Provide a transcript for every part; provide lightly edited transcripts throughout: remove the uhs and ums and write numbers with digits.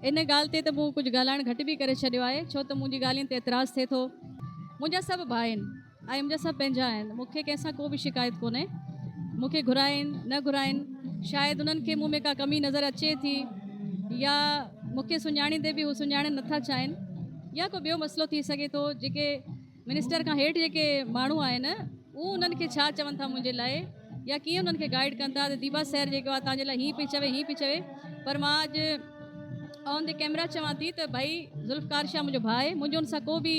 ان ڳالهه تي ته مون ڪجهه ڳالهائڻ گهٽ به ڪري ڇڏيو آهي ڇو ته منهنجي ڳالهين تي اعتراض ٿئي ٿو. منهنجا سڀ ڀاء آهن ۽ منهنجا سڀ پنهنجا آهن. مون کي ڪنهن سان ڪو به شڪايت ڪونهي. مون کي گهرائين نه گهرائين شايد انهن کي مون ۾ ڪا ڪمي نظر اچي ٿي يا مون کي سڃاڻيندي به هو سڃاڻڻ نٿا چاهين يا ڪو ٻيو مسئلو ٿي سگهي ٿو. جيڪي منسٽر کان هيٺ جيڪي ماڻهو آهن اهو انهن کي ڇا چون ٿا منهنجي لاء يا ڪيئن انهن کي گائيڊ ڪن ٿا ته ديبا سحر جيڪو آهي توهان جي لاء هين پئي چوي هين پئي چوي پر مان اڄ آن the camera چوان ٿي ته ڀائي ذوالفقار شاهه منهنجو ڀاء آهي منهنجو ان سان ڪو به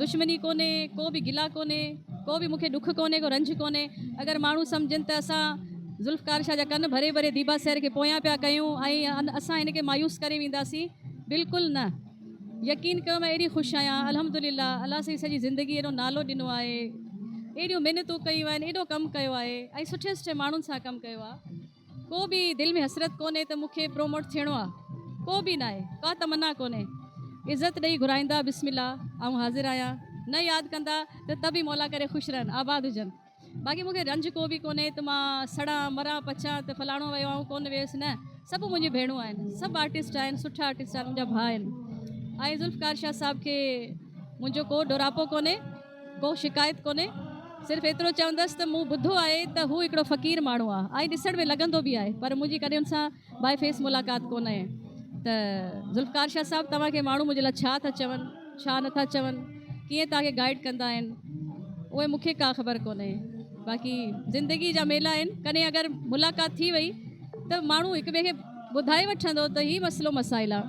دشمني ڪونهي ڪو به گلا ڪونهي ڪو به مونکي ڏک ڪونهي ڪو رنج ڪونهي اگر ماڻهو سمجهن ته اسان ذوالفقار شاهه جا ڪن ڀري ڀري ديبا سحر کي پويان پيا ڪيون ۽ اسان هن کي مايوس ڪري وينداسين بلڪل نه يقين ڪيو مان ايڏي خوش آهيان الحمدلله الله سائين سڄي زندگي ايڏو نالو ڏنو آهي ايڏيون محنتون ڪيون آهن ايڏو ڪم ڪيو آهي ۽ سٺي سٺي ماڻهن سان ڪم ڪيو آهي ڪو به دل ۾ حسرت ڪونهي ته مون کي پروموٽ ٿيڻو آهي ڪو به ناهي ڪا تمنا ڪونهي عزت ڏئي گهرائيندا بسم الله آئون حاضر آهيان نه ياد ڪندا ته ته به مولا ڪري خوش رهن آباد هجن. باقي مون کي رنج ڪو به ڪونهي ته مان سڙان مران پچان ته فلاڻو ويو آئون ڪونه ويس نه سڀ منهنجون ڀيڻون آهن سڀ آرٽسٽ آهن سٺا آرٽسٽ آهن منهنجا ڀاء آهن ۽ ذوالفقار شاهه صاحب کي منهنجو ڪو ڏوراپو ڪونهي ڪو شڪايت ڪونهي صرف ايترو چوندس ته مون ٻڌو آهي ته هو هڪڙو فقير ماڻهو آهي ۽ ڏسڻ ۾ لڳندو به آهي پر منهنجي ڪڏهن ان سان باء فيس ملاقات ڪونهي ته ذوالفقار شاهه صاحب توهان کي ماڻهو منهنجي لاء ڇا ٿا چون ڇا نٿا چون ڪيئن توهان کي گائيڊ ڪندا آهن اهي مون کي ڪا خبر ڪونهي باقي زندگي جا ميلا آهن ڪڏهن اگر ملاقات ٿي وئي ته ماڻهو هڪ ٻئي کي ٻڌائي وٺندو ته هي مسئلو مسائل آهي.